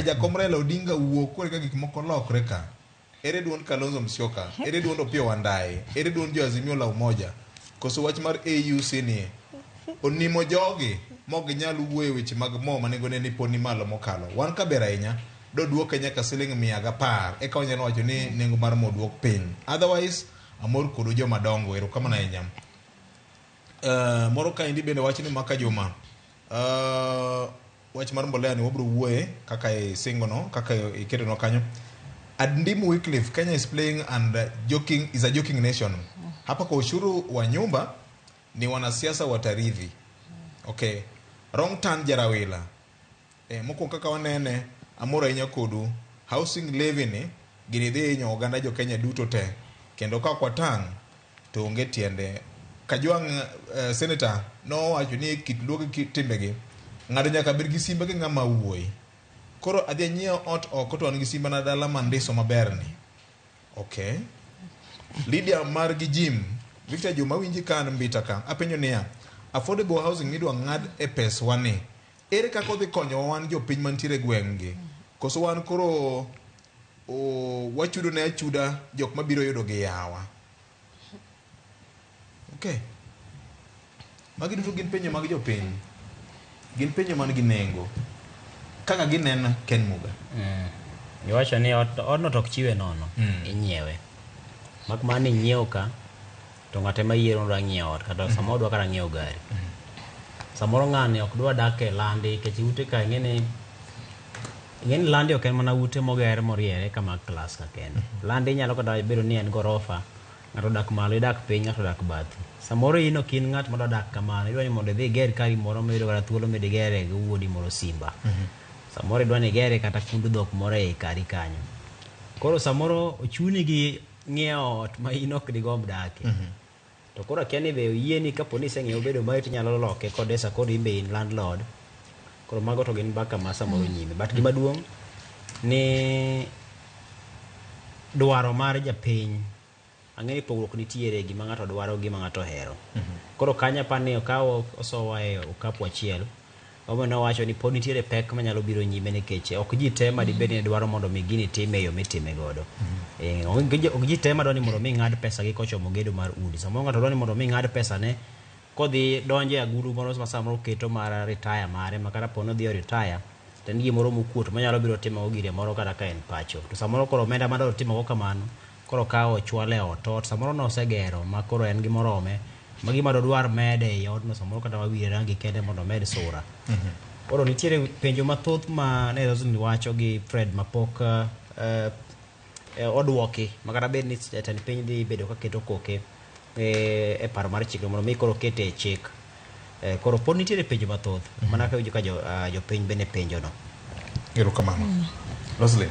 Jakom Raila Odinga wuo kore ka gik moko lokre ka. Ere duond Kalonzo Musyoka? Ere duond Opiyo Wandayi? Ere duond jo Azimio la Umoja? Koso wach mar AUC ni onimo jogi mok ginyal wuoyo e weche mag mo ma nengone ni pod ni malo mokalo. Wan ka ber ahinya, doduoke nyaka siling 110 eka wanyalo wacho ni nengo mar mo oduok piny. Otherwise, amor kodu joma dongo. Erokamano ahinya. Moro kaendi bende wach ni Maka Juma. Wach mar mbolea ni wabro wuoye kaka isingo no, kaka iketonwa kanyo. Andimu Wycliffe, Kenya is playing and joking is a joking nation. Hapa kwa ushuru wa nyumba ni wanasiasa wataridhi. Okay. Wrong turn Jarawila. Mokwongo kaka wanene, amor ahinya kodu. Housing levy ni gini dhi hinyo oganda jo Kenya duto te. Kendo ka ok watang' to onge tiende. Kajwang' senator nowacho ni kit luo gi timbegi ng'ato nyaka bed gi simba gi ng'ama wuoyi. Koro adhi anyiew ot oko to an gi simba na dala mandiso maber ni. Okay. Lydia mar gi Jim, Victor Juma winji ka an Mbita ka. Apenjo niya, affordable housing midwa ng'ad e peswa ni, ere kaka odhi konyowa wan jopiny mantiere e gweng' gi? Koso wan koro wachudo ne achuda jok mabiro yudo gi yawa? Okay. Magi duto gin penjo mag jopiny. Gin penjo man gi nengo. Kaka gineno Ken Muga. Iwacho ni ot, odno to ok chiwe nono, inyiewe. Mak mana ni inyiewo ka, to ng'ato ema yiero ni odwa ng'iewo ot, kata samoro odwa kata ng'iewo gari. Samoro ng'ani ok dwa dak e landi, nikech ute ka ing'e ni ing'e ni landi ok en mana ute moger moriere kama klas ka kende. Landi nyalo kata bedo ni en gorofa, ng'ato odak malo, idak piny, ng'ato odak bathi. Samoro in ok in ng'at madwa dak kamano, idwa ni mondo idhi iger kari moro miyudo kata thuolo midhi igere gi wuodi moro simba. Samoro idwa ni igere kata kund dhok moro ei kari kanyo. Koro samoro ochuni gi ng'iewo ot ma in ok digomb dake. To koro akia ni be oyieni kapo ni iseng'iewo obedo mari tinyalo loke kodesa koro in be in landlord. Koro mago to gin mbaka ma samoro nyime. But gima duong' ni dwaro mar japiny ang'e ni pogruok nitiere gima ng'ato dwaro gi gima ng'ato ohero. Koro kanyo apa ni okaw osowa e okapu achiel. Omiyo nowacho ni pod nitiere pek manyalo biro nyime nikech ok ji te madibed ni dwaro mondo mi gini time e yo mitime godo. Ok ji te madwa ni mondo mi ng'ad pesa gi kochomo gedo mar udi. Samoro ng'ato dwa ni mondo mi ng'ad pesa ne kodhi donjo e agulu moro ma samoro oketo mar retire mare ma kata po ni odhi e retire to en gimoro mokuot monyalo biro timo go gire moro kata ka en pacho. To samoro koro omenda madwa timo go kamano koro okawo ochwalo e ot to ot samoro nosegero ma koro en gi morome ma gima dodwar mede ei odno samoro kata wawire rangi kende mondo omed sura. Koro nitiere penjo mathoth ma ne Roslyn wacho gi Fred mapok oduoki ma kata bed ni jatend piny dhi bedo ka keto koke e paro mar chik mondo mi koro kete e chik. Koro pod nitiere penjo mathoth mana ka winjo ka jopiny bende penjo no. Erokamano. Roslyn.